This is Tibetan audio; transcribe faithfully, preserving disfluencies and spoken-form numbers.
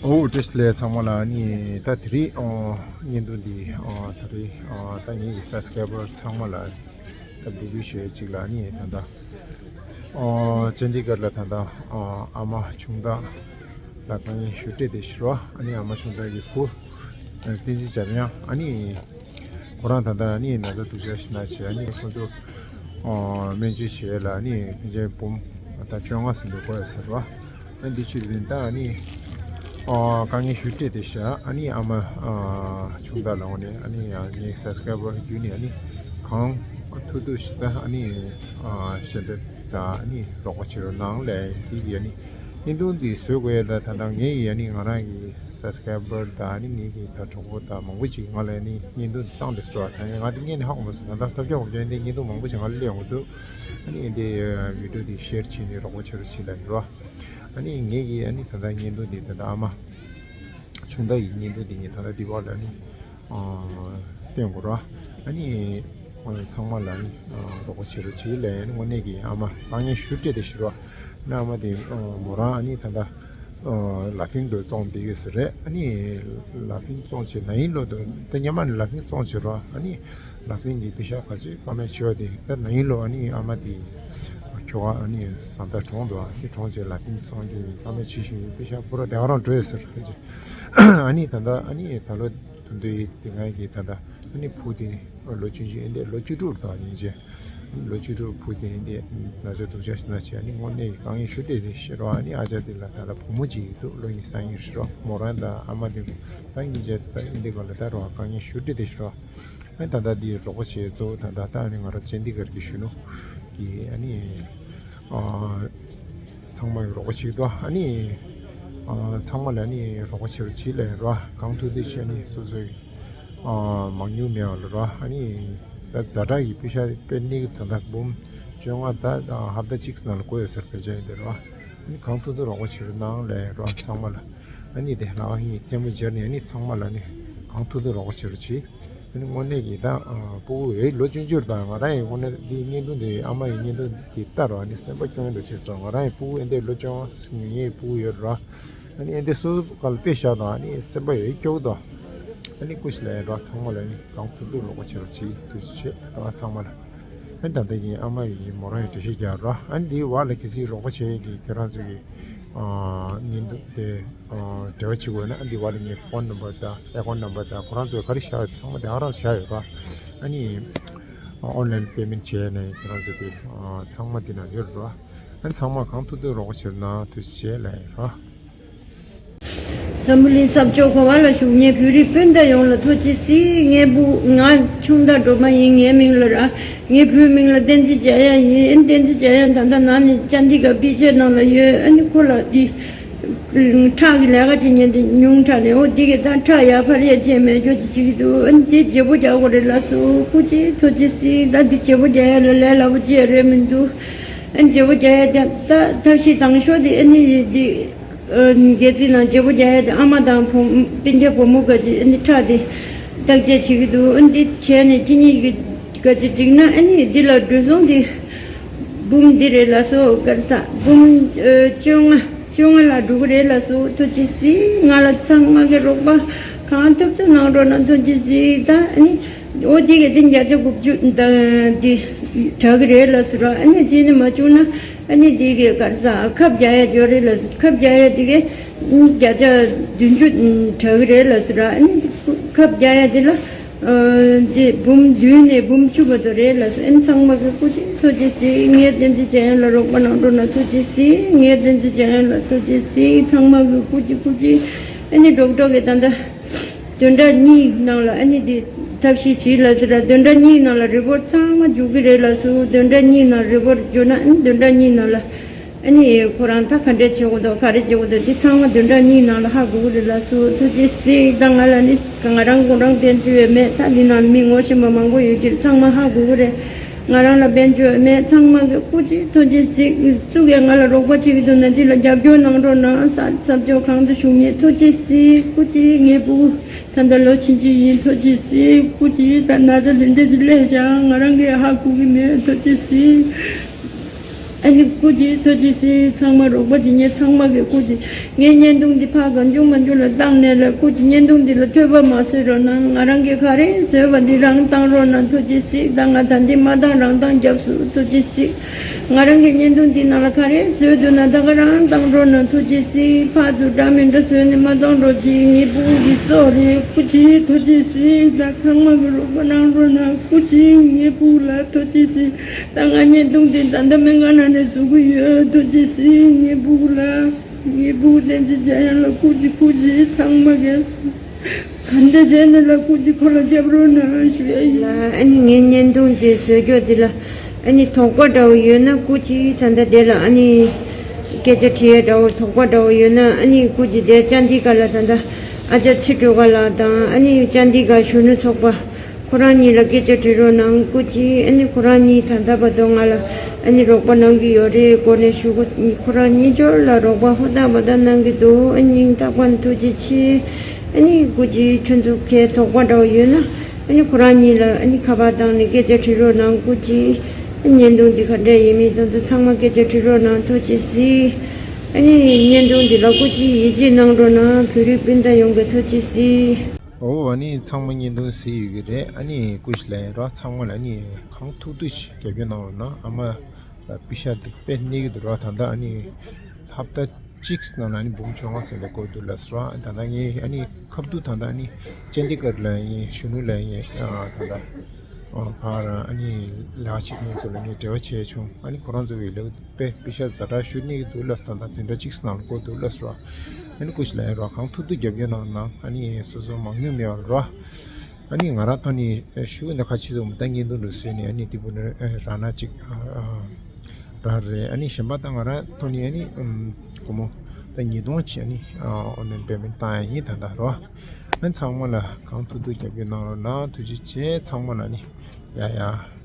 ཨོ་བཀྲ་ཤིས་བདེ་ལེགས་ཚང་མ་ལ། ཨ་ནི་ད་དེ་རིང་ཨོ་བརྙན་ཐུང་འདི་ཨོ་ད་རིང་ཨོ་ད་ངེད་ཀྱི་སབ་སི་ཀ་རའི་བར་ཚང་མ་ལ་ད་འབུལ་སྐུལ་ཞུ་ཡས་ཅིག་ལ། ཨ་ནི་ད་ལྟ་ཨོ་ཅན་དི་གར་ལ་ད་ལྟ་ཨོ་ཨ་མ་ཆུང་བདག་ལ་དཀའ་ངལ་ཞུ་སྤྲད་དེ་ཞུ་རོགས། ཨ་ནི་ཨ་མ་ཆུང་བདག་གི་བུ་བསྟན་འཛིན་འཇམ་དབྱངས། ཨ་ནི་ཁོ་རང་ད་ལྟ་ནི་ན་ཚ་སྡུག་ཅག་ཞིག་ན་བྱས། ཨ་ནི་ཁོ་ཚོ་ཨོ་སྨན་བཅོས་བྱེད་ཡས་ལ་ནི་ཕལ་ཆེར་འབུམ་ད་བཅོ་ལྔ་ཟིན་དུ་འགོར་ཡོད་ཟེར་བ། ཨ་འདི་ཆུ་དེ་ད་ནི་ཨོ་དཀའ་ངལ་ཞུ་སྤྲད་དེ་བཞག། ཨ་ནི་ཨ་མ་ཨ་ཆུང་བདག་ལ་འོ་ནས་ཨ་ནི་ཡང་ངའི་སབ་སི་ཀ་རའི་བར་བརྒྱུད་ནས་ཨ་ནི་གང་ཐུབ་ཐུབ་ཞིག་ད་ཨ་ནི་ཨ་ཞལ་འདེབས་དང་ཨ་ནི་རོགས་པ་བྱེད་རོགས་གནང་ལབ། འདི་གི་ཨ་ནི་བརྙན་ཐུང་འདི་བཟོ་དགོས་ཡ་ད་ད་ལྟ་ངས་ཡ་ནི་ང་རང་གི་སབ་སི་ཀ་རའི་བར་དང་ནི་ངེད་ཀྱི་ད་གྲོགས་པོ་དང་མང་པོ་ཅིག་ང་ལ་ནི་བརྙན་ཐུང་བཏང་དེ་སོ་ད་ང་དེ་ངས་ནི་ཧ་གོ་མ་སོང་། ད་ལྟ་ཐོབ་རྒྱག་གོ་རྒྱག་འདི་བརྙན་ཐུང་མང་པོ་ཅིག་ང་ལ་སླེབས་ཡོང་གི་འདུག། ཨ་ནི་འདི་བི་ཌིའོ་འདི་ཤེར་བྱས་ནས་རོགས་པ་བྱེད་རོགས་བྱེད་ལབ་ཡིན་རོ། ཨ་ནི་ངེད་ཀྱི་ཨ་ནི་ད་ལྟ་བརྙན་ཐུང་འདི་ད་ལྟ་ཨ་མ་ཆུང་བདག་གི་བརྙན་ཐུང་འདི་ངས་ད་ལྟ་འདི་བར་ལ་ནི་སྟོན་དགོས་ར། ཨ་ནི་ཚང་མ་ལ་ནི་རོགས་པ་བྱེད་རོགས་བྱེད་ལབ་ཡ་ནི་དངོས་གནས་ཀྱི་ཨ་མ་དཀའ་ངལ་ཞུ་སྤྲད་དེ་ཞུ་རོགས། ཨ་ནི་ཨ་མ་དེ་མོ་རང་ཨ་ནི་ད་ལྟ་ལ་ཕིང་ལོ་བཙོང་བསྡད་ཡོད་ས་རེད། ཨ་ནི་ལ་ཕིང་བཙོང་བྱས་ན་ཡིན་ལོ་དུ་ད་སྔོན་མ་ནས་ལ་ཕིང་བཙོང་བྱེད་རོགས། ཨ་ནི་ལ་ཕིང་གི་པེ་ཤག་ག་ཚོད་ཀ་མེད་བྱེད་པ་དེ་ད་ན་ཡིན་ལོ། ཨ་ནི་ཨ་མ་དེ་ཁྱོ་ག་ཨ་ནི་བཟའ་ཟླ་གྲོངས་འདུག། ཨ་ནི་གྲོངས་བྱས་ལ་ཕིང་བཙོང་རྒྱུ་ཡིན་ཀ་མེད་བྱེད་བཞིན་ཡོད། པེ་ཤག་པུ་ར་དེ་ག་རང་འགྲོ་ཡོད་ས་རེད། ཨ་ནི་ད་ལྟ་ཨ་ནི་ད་ལོ་དུ་འདོད་ཡིན་དེ་ང་གི་ད་ལྟ་ཨ་ནི་བུ་དེ་ལོ་ཆུང་ཆུང་ཨེ་འདས་ལོ་བཅུ་དྲུག་དང་ཉིན་བྱས། ལོ་བཅུ་དྲུག་བུ་དེ་ཨེ་འདས་ན་ཚ་སྡུག་ཅག་ཞིག་ན་བྱས། ཨ་ནི་དངོས་གནས་ཀྱི་དཀའ་ངལ་ཞུ་སྤྲད་དེ་ཤི་རོགས། ཨ་ནི་ཨ་ཅག་དེ་ལ་ད་ལྟ་བུ་མོ་གཅིག་ཡོད་འདུག། ལོ་ཉི་ཤུ་རྩ་གཉིས་ཤི་རོགས། མོ་རང་དང་ཨ་མ་དེ་ད་ཉིན་བྱས་ད་ཨེ་འདས་ག་ལ་ད་རོགས་དཀའ་ངལ་ཞུ་སྤྲད་དེ་ཤི་རོགས། ཨ་ནི་ད་ལྟ་འདི་རོགས་པ་བྱས་གཙོ་བོ་ད་ལྟ་ད་ཨ་ནི་ང་རང་ཅན་དི་གར་གྱི་གཞོན་ནུ་གི་ཨ་ནི་ཨ་ཚང་མ་གི་རོགས་པ་བྱེད་དོ། ཨ་ནི་ཨ་ཚང་མ་ལ་ནི་རོགས་པ་བྱེད་རོགས་བྱེད་ལ་རོགས། གང་ཐུབ་ཐུབ་བྱས་ནི་སོ་སོའི་ཨ་མང་ཉུང་མེད་པ་ལ་རོགས། ཨ་ནི་ད་ཛ་དྲག་གི་པེ་ཤག་དཔེ་ནི་ད་ལྟ་འབུམ་བཅོ་ལྔ་ད་ཧབ་ཏ་གཅིག་ནང་ལ་དགོས་ཡོད་ཟེར་བེད་སྤྱོད་ཡིན་དེ་རོགས། ཨ་ནི་གང་ཐུབ་ཐུབ་རོགས་པ་བྱེད་རོགས་གནང་ལ་རོགས་ཚང་མ་ལ། ཨ་ནི་དེ་ལ་ཨ་ནི་ཐལ་མོ་སྦྱར་ནས་ཨ་ནི་ཚང་མ་ལ་ནི་གང་ཐུབ་ཐུབ་རོགས་པ་བྱེད་རོགས་བྱེད། ཨ་ནི་དངོས་གནས་ཀྱི་ད་ཨ་སྤུ་གུ་ཡོད་ལོ་ཆུང་ཆུང་དང་ང་རང་ཡི་དངོས་གནས་འདི་བརྙན་ཐུང་འདི་ཨ་མ་ཡི་བརྙན་ཐུང་འདི་ལྟ་རོགས། ཨ་ནི་སེམས་པ་སྐྱོ་ཡོང་འདུག་བྱས་སོང་། ང་རང་ཡི་སྤུ་གུ་ཨེ་འདས་ལོ་ཆུང་ངའི་སྤུ་གུ་ཡོད་རོགས། ཨ་ནི་ཨེ་འདས་སོ་སོ་ག་ལ་དཔེ་བཞག་དང་ཨ་ནི་སེམས་པ་ཡོད་སྐྱོ་གི་འདུག། ཨ་ནི་སྐུ་ཞིག་ལ་ཡ་རོགས་ཚང་མ་ལ་ཨ་ནི་གང་ཐུབ་ཐུབ་རོགས་པ་བྱེད་རོགས་བྱེད་ཐུགས་རྗེ་ཆེ་རོགས་ཚང་མ་ལ། ཨ་ནི་ད་ལྟ་ངའི་ཨ་མ་ཡི་མོ་རང་ཡི་འགྲེལ་བཤད་རྒྱག་རོགས། ཨ་ནི་འདིའི་བར་ལ་གལ་སྲིད་རོགས་པ་བྱེད་ཡས་ཀྱི་ཁྱེད་རང་ཚོ་གི་ཨ་བརྙན་ཐུང་དེ་ཨ་འབྲེལ་བ་བྱེད་དགོས་ན་ཨ་འདི་བར་ལ་ངའི་ཕོན་ནམ་བར་དང་ཨེ་ཁོན་ནམ་བར་དང་ཁོ་རང་ཚོས་ག་རེ་བཞག་ཡོད་ཚང་མ་དེ་ཨ་རང་བཞག་ཡོད་ར། ཨ་ནི་ཨོན་ལན་པེ་མེན་བྱས་ནས་ཁྱེད་རང་ཚོ་དེ་ཨ་ཚང་མ་དེ་ན་ཡོད་ར། ཨ་ནི་ཚང་མ་གང་ཐུབ་ཐུབ་རོགས་པ་བྱེད་ན་ཐུགས་རྗེ་ཆེ་ལབ་ཡོད་ར། འཛམ་བུ་གླིང་ས་ཕྱོགས་ག་བ་ལ་བཞུགས་ངའི་བོད་རིགས་སྤུན་ཟླ་ཡོངས་ལ་ཐུགས་རྗེ་གཟིགས། ངའི་བུ་ང་ཆུང་བདག་སྒྲོལ་མ་ཡིན། ངའི་མིང་ལ་ར་ངའི་བུའི་མིང་ལ་བསྟན་འཛིན་འཇམ་དབྱངས་ཡིན། བསྟན་འཛིན་འཇམ་དབྱངས་ད་ལྟ་ནང་ནས་ཅན་དི་གར་པི་ཇར་ནང་ལ་ཡོད། ཨ་ནི་ཁོ་ལ་འདི་ཁྲག་གི་ལས་ཀ་བྱེད་མཁན་དེ་ཉུང་དྲགས་རེད། འོ་འདི་གི་ད་ཁྲག་ཡར་འཕར་ཡས་བྱས་མེད་སྐྱོ་ཅིག་བྱེད་ཀྱི་འདུག། ཨ་ནི་དེ་བརྗེ་པོ་རྒྱག་དགོས་རེད་ལགས་སོ། སྐུ་མཁྱེན་ཐུགས་རྗེ་གཟིགས། ད་འདི་བརྗེ་པོ་རྒྱག་ཡས་ལ་ལས་སླ་པོ་ཅིག་རེད་མི་འདུག། ཨ་ནི་བརྗེ་པོ་རྒྱག་ཡས་དེ་ད་ཐབས་ཤེས་དང་ཤོས་དེ་ཨ་ནི་འདི། སྒལ་ཚིགས་ནང་བརྗེ་པོ་རྒྱག་ཡ་དེ་ཨ་མ་དང་བུ་སྤུན་ཀྱག་བུ་མོ་ག་ཅིག་ཨ་ནི་ཁྲག་དེ་བརྟག་དཔྱད་བྱེད་ཀྱི་འདུག། ཨ་ནི་འདི་བྱས་ནས་ཅི་ཉིད་ཀྱི་ག་ཅིག་འགྲིག་ན་ཨ་ནི་འདི་ལ་འགྲོ་སོང་དེ་འབུམ་འདི་རེད་ལགས་སོ། ག་རེ་ཟ་འབུམ་བཅོ་ལྔ་བཅོ་ལྔ་ལ་འགྲོ་གི་རེད་ལགས་སོ། ཐུགས་རྗེ་གཟིགས། ང་ལ་ཚང་མ་གི་རོགས་པ་གང་ཐུབ་ཐུབ་གནང་རོགས་གནང་། ཐུགས་རྗེ་གཟིགས། ད་ཨ་ནི་འོ་དེ་གི་དེ་བརྒྱ་ཆ་དགུ་བཅུ་དང་དེ་དྲག་གི་རེད་ལགས་སོ་ར། ཨ་ནི་དེ་ནི་མ་བྱུང་ན། ཨ་ནི་འདི་གི་ག་རེ་ཟ་ཁབ་རྒྱག་ཡ་འབྱོར་རེད་ལགས་སོ། ཁབ་རྒྱག་ཡ་འདི་གི་བརྒྱ་ཆ་བདུན་ཅུ་དྲག་གི་རེད་ལགས་སོ་ར། ཨ་ནི་ཁབ་རྒྱག་ཡ་འདི་ལ་འདི་འབུམ་བདུན་ནས་འབུམ་བཅུ་བར་དུ་རེད་ལགས་སོ། ཨ་ནི་ཚང་མ་གི་སྐུ་མཁྱེན་ཐུགས་རྗེ་གཟིགས། ངས་བསྟན་འཛིན་འཇམ་དབྱངས་ལ་རོགས་པ་གནང་རོགས་གནང་། ཐུགས་རྗེ་གཟིགས། ངས་བསྟན་འཛིན་འཇམ་དབྱངས་ལ་ཐུགས་རྗེ་གཟིགས། ཚང་མ་གི་སྐུ་མཁྱེན་སྐུ་མཁྱེན། ཨ་ནི་འགྲོགས་འགྲོགས་གི་ད་ལྟ། བདུན་ཕྲག་གཉིས་ནང་ལ་ཨ་ནི་འདི་ཐབས་ཤེས་བྱེད་ལགས་སོ་ར། བདུན་ཕྲག་གཉིས་ནང་ལ་རི་པོར་ཊི་ཚང་མ་འཇུག་གི་རེད་ལགས་སོ། བདུན་ཕྲག་གཉིས་ནང་རི་པོར་ཊི་འཇུག་ན་ཨ་ནི་བདུན་ཕྲག་གཉིས་ནང་ལ་ཨ་ནི་ཁོ་རང་ད་ག་འདྲས་བྱེད་དགོས་འདུག་ག་རེ་བྱེད་དགོས་འདུག་འདི་ཚང་མ་བདུན་ཕྲག་གཉིས་ནང་ལ་ཧ་གོ་གི་རེད་ལགས་སོ། ཐུགས་རྗེ་གཟིགས། ད་ང་ལ་ནི་ང་རང་དགུང་གྲངས་བདུན་ཅུ་ཡོད་མེད་ད་འདི་ནང་མི་ངོ་ཤེས་པ་མང་པོ་ཡོད་ཀྱི་རེད། ཚང་མ་ཧ་གོ་གི་རེད། ང་རང་ལ་དཔལ་འབྱོར་མེད། ཚང་མ་གི་སྐུ་མཁྱེན་ཐུགས་རྗེ་གཟིགས། སུ་གིས་ང་ལ་རོགས་པ་བྱེད་ཀྱི་འདུག་ན་འདི་ལ་རྒྱབ་སྐྱོར་གནང་རོགས་གནང་། ས་ས་ཕྱོགས་གང་དུ་བཞུགས་མཁན་ཐུགས་རྗེ་གཟིགས། སྐུ་མཁྱེན་ངའི་བུ་ད་ལྟ་ལོ་ཆུང་ཆུང་ཡིན། ཐུགས་རྗེ་གཟིགས། སྐུ་མཁྱེན་ད་ན་ཚ་དེ་འདྲ་ཅིག་སླེབས་ཤག་ང་རང་གིས་ཧ་གོ་གི་མེད། ཐུགས་རྗེ་གཟིགས། ཨ་ནི་སྐུ་མཁྱེན། ཐུགས་རྗེ་གཟིགས། ཚང་མ་རོགས་པ་བྱེད་མཁན་ཚང་མ་གི་སྐུ་མཁྱེན། ངའི་བརྙན་ཐུང་འདི་ཕར་གང་བྱུང་མང་བྱུང་ལ་བཏང་ནས་ལ། སྐུ་མཁྱེན། བརྙན་ཐུང་འདི་ལ་ཐོས་པ་མ་བཟོད་རོགས་གནང་། ང་རང་གིས་ག་རེ་བཟོས་པ་འདི་རང་བཏང་རོགས་གནང་། ཐུགས་རྗེ་གཟིགས། ད་ང་ད་འདི་མ་བཏང་རང་བཏང་རྒྱབ་སོང་། ཐུགས་རྗེ་གཟིགས། ང་རང་གི་བརྙན་ཐུང་འདི་ནང་ལ་ག་རེ་བཟོས་འདུག་ན་ད་ག་རང་བཏང་རོགས་གནང་། ཐུགས་རྗེ་གཟིགས། ཕར་ཚུར་འདྲ་མི་འདྲ་བཟོས་ནས་མ་གཏོང་རོགས་གྱིས། ངའི་བུ་གི་སྲོག་རེད། སྐུ་མཁྱེན། ཐུགས་རྗེ་གཟིགས། ད་ཚང་མ་གི་རོགས་པ་གནང་རོགས་གནང་། སྐུ་མཁྱེན། ངའི་བུ་ལ་ཐུགས་རྗེ་གཟིགས། ད་ང་བརྙན་ཐུང་འདི་ད་ལྟ་སྨན་ཁང་ནང་ནས་བཟོ་གི་ཡོད། ཐུགས་རྗེ་གཟིགས། ངའི་བུ་ལ། ངའི་བུ་བསྟན་འཛིན་འཇམ་དབྱངས་ལ་སྐུ་མཁྱེན། སྐུ་མཁྱེན། ཚང་མ་གི་ག་འདྲ་བྱས་ནས་ལ་སྐུ་མཁྱེན་ཁོ་ལ་རྒྱབ་རོགས་གནང་ཞུ་ཡ་ཡིན། ལ་ཨ་ནི་ངའི་བརྙན་ཐུང་དེ་བཟོས་རྒྱུ་དེ་ལ་ཨ་ནི་དོགས་པ་འདྲ་བོ་ཡོད་ན་སྐུ་མཁྱེན། ད་ལྟ་དེ་ལ་ཨ་ནི་སྐད་ཆ་དྲི་ཡ་འདྲ་བོ་དོགས་པ་འདྲ་བོ་ཡོད་ན་ཨ་ནི་སྐུ་མཁྱེན་དེ་ཅན་ཏི་ཀ་ལ་ད་ལྟ་ཨ་ཅག་ཚེ་སྒྲོལ་དཀར་ལགས་དང་ཨ་ནི་ཅན་ཏི་ཀ་གཞོན་ནུ་ཚོགས་པ་ཁོ་རང་གཉིས་ལ་སྐད་ཆ་དྲི་རོགས་གནང་། སྐུ་མཁྱེན། ཨ་ནི་ཁོ་རང་གཉིས་ད་ལྟ་བར་དུ་ང་ལ་ཨ་ནི་རོགས་པ་གནང་གི་ཡོད་རེད། སྒོ་ནས་ཞུ་གི། ཁོ་རང་གཉིས་ཆོར་ལ་རོགས་པ་ཧུར་ཐག་འབད་ཐག་གནང་གི་འདུག་ཨ་ནི་སྙིང་ཐག་པ་ནས་ཐུགས་རྗེ་ཆེ། ཨ་ནི་སྐུ་མཁྱེན་ཁྱོད་ཚོ་གལ་དོགས་པ་འདྲ་བོ་ཡོད་ན་ཨ་ནི་ཁོ་རང་གཉིས་ལ་ཨ་ནི་ཁ་པར་བཏང་ནས་སྐད་ཆ་དྲི་རོགས་གནང་། སྐུ་མཁྱེན། ཨ་ནི་བརྙན་ཐུང་འདི་ག་འདྲ་ཡིན་མིན་དེ་ཚོ་ཚང་མ་སྐད་ཆ་དྲི་རོགས་གནང་། ཐུགས་རྗེ་གཟིགས། ཨ་ནི་བརྙན་ཐུང་འདི་ལ་སྐུ་མཁྱེན་ཡིད་ཆེས་གནང་རོགས་གནང་། བོད་རིགས་སྤུན་ཟླ་ཡོངས་ཀྱི་ཐུགས་རྗེ་གཟིགས། འོ་ཨ་ནི་ཚང་མ་བརྙན་ཐུང་གཟིགས་ཡོད་ཀྱི་རེད། ཨ་ནི་སྐུ་མཁྱེན་ལ་ཡིན་ར་ཚང་མ་ལ་ཨ་ནི་གང་ཐུབ་ཐུབ་ཞིག་རྒྱབ་སྐྱོར་གནང་རོགས་གནང་། ཨ་མ་ལ་པེ་ཤ་དེ་དཔེ་གནས་ཀྱི་འདུག་ར། ད་ལྟ་ཨ་ནི་ཧབ་ཏ་གཅིག་ནང་ལ་ཨ་ནི་འབུམ་བཅོ་ལྔ་ཙམ་ལས་བགོ་འདུག་ལབ་སོང་། ད་ལྟ་ངས་ཨ་ནི་ཁ་བསྡུར་ད་ལྟ་ཨ་ནི་ཅན་ཏི་གར་ལ་ཡིན། གཞོན་ནུ་ལ་ཡིན། ཨ་ད་ལྟ་ཨ་ཕར་ཨ་ནི་ལག་ཕྱིས་མཁན་ཚོ་ལ་ངས་འབྲེལ་བ་བྱས་བྱུང་། ཨ་ནི་ཁོ་རང་ཚོ་གི་ལས་དཔེ་པེ་ཤ་ཛ་དྲག་ཞུ་གནས་ཀྱི་འདུག་ལབ་སོང་། ད་ལྟ་བདུན་ཕྲག་གཅིག་ནང་ལ་བགོ་འདུག་ལབ་སོང་། ཨ་ནི་སྐུ་མཁྱེན་ལ་ཡིན་ར་གང་ཐུབ་ཐུབ་རྒྱབ་སྐྱོར་གནང་གནང་། ཨ་ནི་སོ་སོ་མང་ཉུང་མེད་པར་ར། ཨ་ནི་ང་རང་ཐོག་ནས་ཞུ་འདི་ཁ་ཆེ་དུ་མི་ད་བརྙན་ཐུང་འདྲ་བཟོས་ནས་ཨ་ནི་དེ་བུ་ནི་རང་ན་ཅིག་རང་རེད། ཨ་ནི་གཞན་པ་ད་ང་རང་ཐོག་ནས་ཨ་ནི་སྒོར་མོ་ད་ཉིས་སྟོང་ཅིག་ཨ་ནི་ཨོ་ནི་པེ་མེན་བཏང་ཡ་ཡིན་ད་ལྟ་རོ། ཨ་ནི་ཚང་མ་ལ་གང་ཐུབ་ཐུབ་རྒྱབ་སྐྱོར་གནང་རོགས་གནང་། ཐུགས་རྗེ་ཆེ། ཚང་མ་ལ་ནི་ཡ་ཡ།